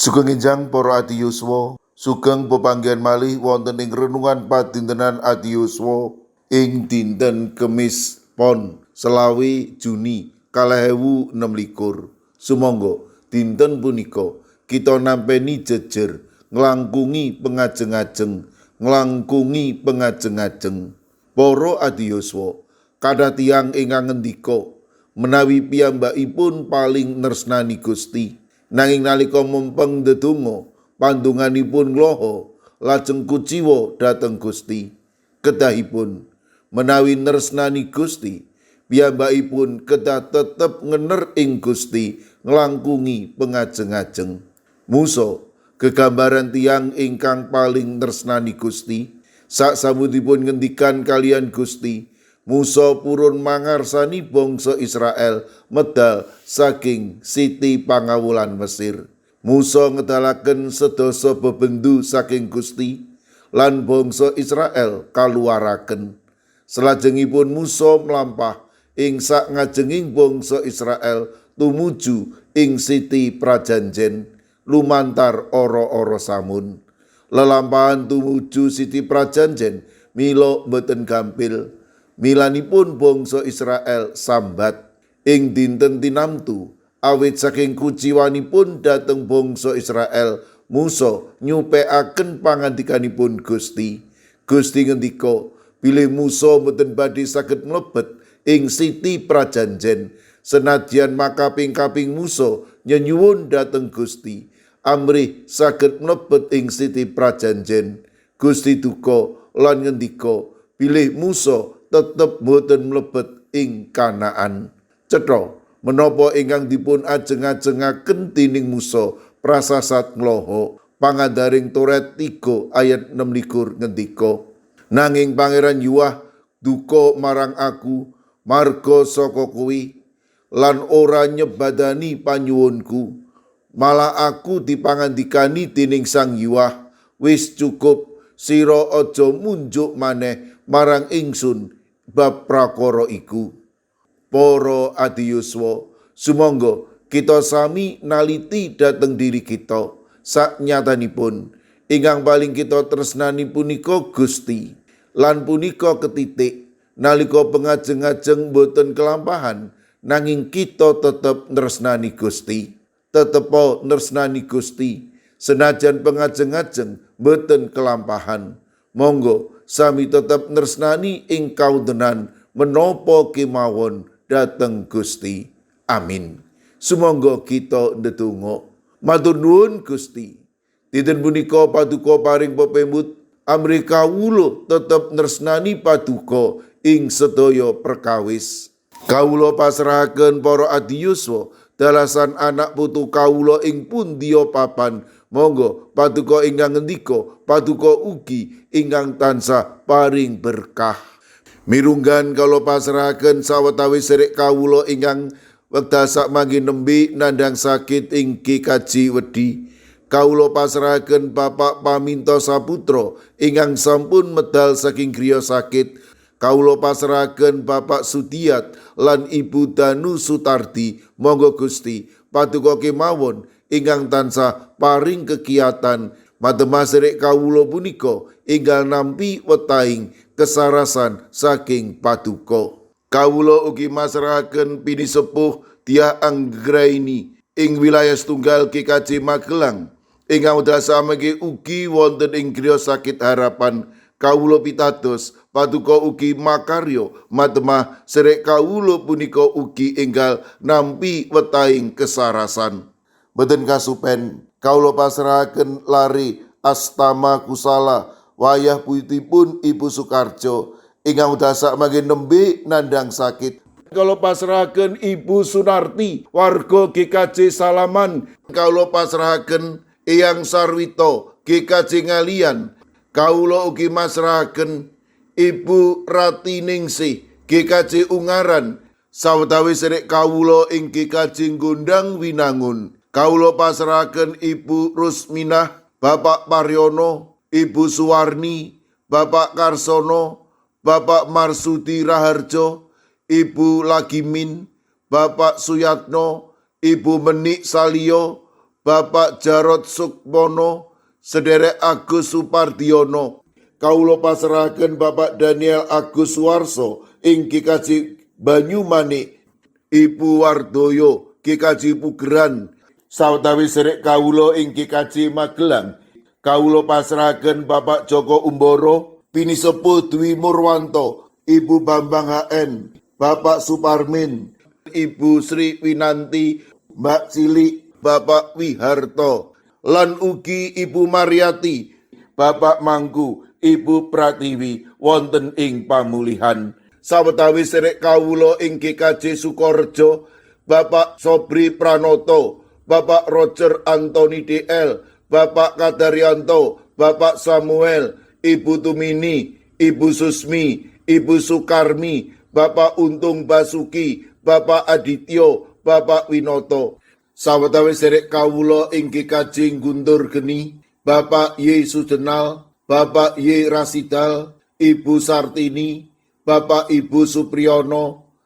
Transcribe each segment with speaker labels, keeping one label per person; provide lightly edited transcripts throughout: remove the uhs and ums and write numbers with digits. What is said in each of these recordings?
Speaker 1: Sugeng enjang para adi yuswa, sugeng pepanggihan malih wonten ing renungan padintenan adi yuswa ing dinten Kemis Pon 25 Juni 2026. Sumangga dinten punika kita nampeni jejer nglangkungi pengajeng-ajeng, nglangkungi pengajeng-ajeng. Para adi yuswa, kathah tiyang ingkang ngendika menawi piyambakipun paling nresnani Gusti. Nanging nalika mempeng ndedonga, pandonganipun ngloho lajeng kuciwa dhateng Gusti. Kedahipun menawi nresnani Gusti, piyambakipun kedah tetep ngener ing Gusti nglangkungi pengajeng-ajeng. Musa gegambaran tiyang ingkang paling nresnani Gusti. Saksampunipun ngendikan kaliyan Gusti, Musa purun mangarsani bangsa Israel medal saking siti pangawulan Mesir. Musa ngedalaken sedasa bebendu saking Gusti lan bangsa Israel kaluwaraken. Salajengipun Musa mlampah ing sak ngajenging bangsa Israel tumuju ing siti prajanjen lumantar ora-ora samun. Lelampahan tumuju siti prajanjen mila boten gampil. Milanipun bangsa Israel sambat ing dinten tinamtu awit saking kuciwanipun dhateng bangsa Israel, Musa nyupekaken pangandikanipun Gusti. Gusti ngendika bilih Musa mboten badhe saged mlebet ing siti prajanjen senadyan makaping-kaping Musa nyenyuwun dhateng Gusti amrih saged mlebet ing siti prajanjen. Gusti duka lan ngendika bilih Musa tetep boten mlebet ing Kanaan. Cetha menapa ingkang dipun ajeng-ajengaken dening Musa prasasat ngloho. Pangandaring Toret 3 ayat 26 ngendika, nanging Pangeran Yuah duka marang aku marga saka kuwi lan ora nyebadani panyuwunku. Malah aku dipangandikani dening Sang Yuah, wis cukup, sira aja munjuk maneh marang ingsun bab prakara iku. Para adi yuswa, sumangga kita sami naliti dhateng diri kita saknyatanipun ingkang paling kita tresnani punika Gusti, lan punika ketitik nalika pengajeng-ajeng boten kelampahan nanging kita tetep nresnani Gusti. Tetepo nresnani Gusti senajan pengajeng-ajeng boten kelampahan. Monggo sami tetep nresnani ing kawontenan menapa kemawon dhateng Gusti. Amin. Sumangga kita ndedonga. Matur nuwun Gusti. Dinten punika paduka paring pepemut amrih kawula tetep nresnani paduka ing sedaya perkawis. Kawula pasrahaken para adi yuswa dalasan anak putu kawula ing pundiya papan. Monggo paduka ingkang ngendika, paduka ugi ingkang tansah paring berkah. Mirunggan kawula pasrahaken sawetawis serik kawula ingkang wekdal sakmangke nembe nandhang sakit ing GKJ Wedi. Kawula pasrahaken Bapak Paminto Saputra ingkang sampun medal saking griya sakit. Kawula pasrahaken Bapak Sudiat lan Ibu Danu Sutardi. Monggo Gusti paduka kemawon ingkang tansah paring kegiatan mademah serik kawula punika enggal nampi wetahing kesarasan saking paduka. Kawula ugi masrahaken pinisepuh Diah Anggraini ing wilayah setunggal GKJ Magelang ingkang wekdal samangke ugi wonten ing griya sakit Harapan. Kawula pitados paduka ugi makarya mademah serik kawula punika ugi enggal nampi wetahing kesarasan. Mboten kasupen kawula pasrahaken lare Astama Kusala wayah putipun Ibu Sukarjo ingkang wekdal sakmangke nembe nandhang sakit. Kawula pasrahaken Ibu Sunarti warga GKJ Salaman. Kawula pasrahaken Eyang Sarwito GKJ Ngaliyan. Kawula ugi masrahaken Ibu Ratiningsih GKJ Ungaran sawetawis serik kawula ing GKJ Gondang Winangun. Kawula pasrahaken Ibu Rusminah, Bapak Paryono, Ibu Suwarni, Bapak Karsono, Bapak Marsudi Raharjo, Ibu Lagimin, Bapak Suyatno, Ibu Menik Salio, Bapak Jarod Sukmono, sederek Agus Supardiono. Kawula pasrahaken Bapak Daniel Agus Suwarso ing GKJ Banyumanik, Ibu Wardoyo GKJ Pugeran, sawetawis sederek kawula ing GKJ Magelang. Kawula pasrahaken Bapak Joko Umboro, Pinisepuh Dwi Murwanto, Ibu Bambang HN, Bapak Suparmin, Ibu Sri Winanti, Mbak Cilik, Bapak Wiharto, lan ugi Ibu Mariati, Bapak Mangku, Ibu Pratiwi wonten ing pamulihan. Sawetawis sederek kawula ing GKJ Sukorejo, Bapak Sobri Pranoto, Bapak Roger Anthony DL, Bapak Kadaryanto, Bapak Samuel, Ibu Tumini, Ibu Susmi, Ibu Sukarmi, Bapak Untung Basuki, Bapak Adityo, Bapak Winoto. Sawetawis sederek kawula ing GKJ Guntur Geni, Bapak Y Sujenal, Bapak Y Rasidal, Ibu Sartini, Bapak Ibu Supriyono,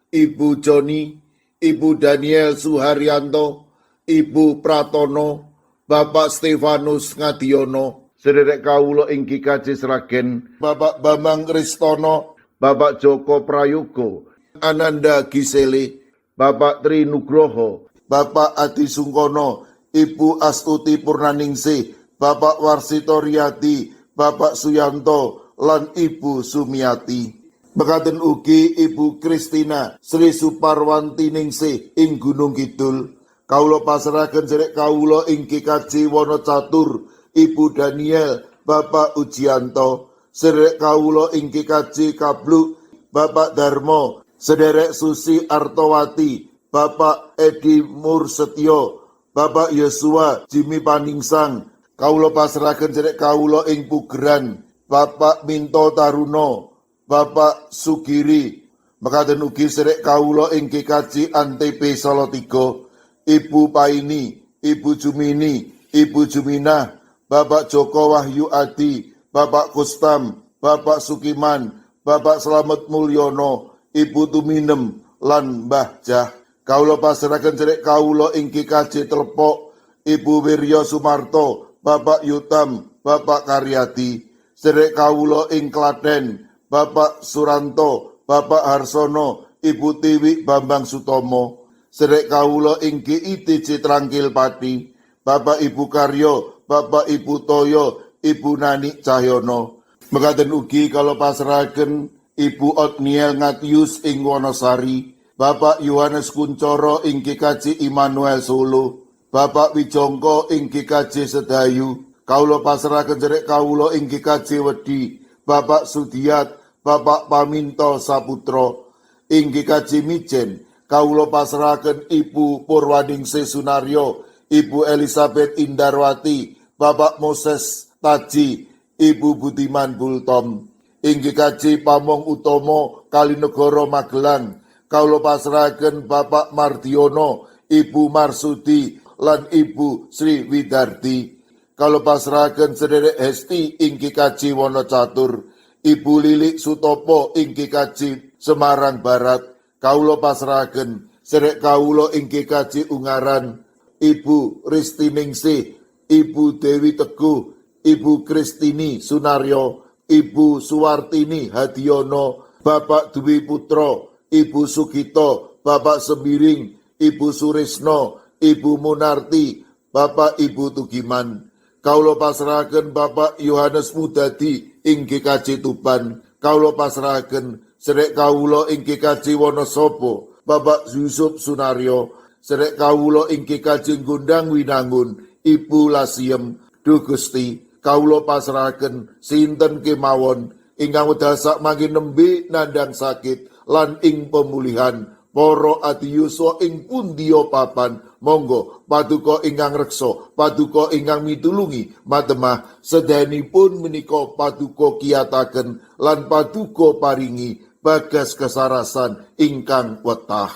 Speaker 1: Ibu Joni, Ibu Daniel Suharyanto, Ibu Pratono, Bapak Stefanus Ngadiono, sederek kawula ing GKJ Sragen, Bapak Bambang Ristono, Bapak Joko Prayogo, Ananda Gisele, Bapak Tri Nugroho, Bapak Adi Sungkono, Ibu Astuti Purnaningsih, Bapak Warsito Riyadi, Bapak Suyanto, lan Ibu Sumiati. Mekaten ugi Ibu Kristina Sri Suparwanti Ningsih ing Gunung Kidul. Kawula pasrahaken sederek kawula ing GKJ Wonocatur, Ibu Daniel, Bapak Ujianto, sederek kawula ing GKJ Kabluk, Bapak Darmo, sederek Susi Artowati, Bapak Edi Mursetyo, Bapak Yosua Jimmy Paningsang. Kawula pasrahaken sederek kawula ing Pugeran, Bapak Minto Taruno, Bapak Sugiri. Mekaten ugi sederek kawula ing GKJ Antp Salatiga, Ibu Paini, Ibu Jumini, Ibu Juminah, Bapak Joko Wahyu Adi, Bapak Kustam, Bapak Sukiman, Bapak Slamet Mulyono, Ibu Tuminem, lan Mbah Jah. Kawula pasrahaken sederek kawula ing GKJ Telepok, Ibu Wiryo Sumarto, Bapak Yutam, Bapak Karyadi, sederek kawula ing Klaten, Bapak Suranto, Bapak Harsono, Ibu Tiwi Bambang Sutomo, sederek kawula ing GITJ Trangkil Pati, Bapak Ibu Karyo, Bapak Ibu Toyo, Ibu Nani Cahyono. Mekaten ugi kawula pasrahaken Ibu Otniel Ngatius ing Wonosari, Bapak Yohanes Kuncoro ing GKJ Immanuel Solo, Bapak Wijongko ing GKJ Sedayu. Kawula pasrahaken sederek kawula ing GKJ Wedi, Bapak Sudiat, Bapak Paminto Saputro. Ing GKJ Mijen, kawula pasrahaken Ibu Purwaningsih Sunaryo, Ibu Elizabeth Indarwati, Bapak Moses Taji, Ibu Budiman Bultom. Ing GKJ Pamong Utomo Kalinegoro Magelang, kawula pasrahaken Bapak Mardiono, Ibu Marsudi, lan Ibu Sri Widardi. Kawula pasrahaken sederek Hesti ing GKJ Wonocatur, Ibu Lilik Sutopo ing GKJ Semarang Barat. Kawula pasrahaken sederek kawula ing GKJ Ungaran, Ibu Ristiningsih, Ibu Dewi Teguh, Ibu Kristini Sunaryo, Ibu Suwartini Hadiono, Bapak Dwi Putro, Ibu Sugito, Bapak Sembiring, Ibu Surisno, Ibu Munarti, Bapak Ibu Tugiman. Kawula pasrahaken Bapak Yohanes Mudadi ing GKJ Tuban. Kawula pasrahaken sederek kawula ing GKJ Wonosobo, Bapak Yusuf Sunaryo, sederek kawula ing GKJ Gondang Winangun, Ibu Lasiem. Duh Gusti, kawula pasrahaken sinten kemawon ingkang wekdal sakmangke nembe nandhang sakit lan ing pemulihan para adiyuswa ing pundiya papan. Monggo paduka ingkang reksa, paduka ingkang mitulungi matemah sedayanipun menika paduka kiyataken lan paduka paringi bagas kesarasan ingkang wetah.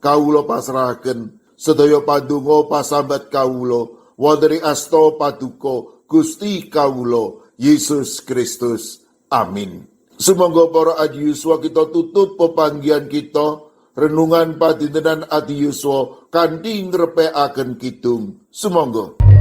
Speaker 1: Kawula pasrahaken sedaya pandonga pasambat kawula wonten ing asta paduka Gusti kawula Yesus Kristus. Amin. Sumangga para adiyuswa kita tutup pepanggihan kita renungan padintenan adiyuswa kanthi ngrepekaken kidung. Sumangga.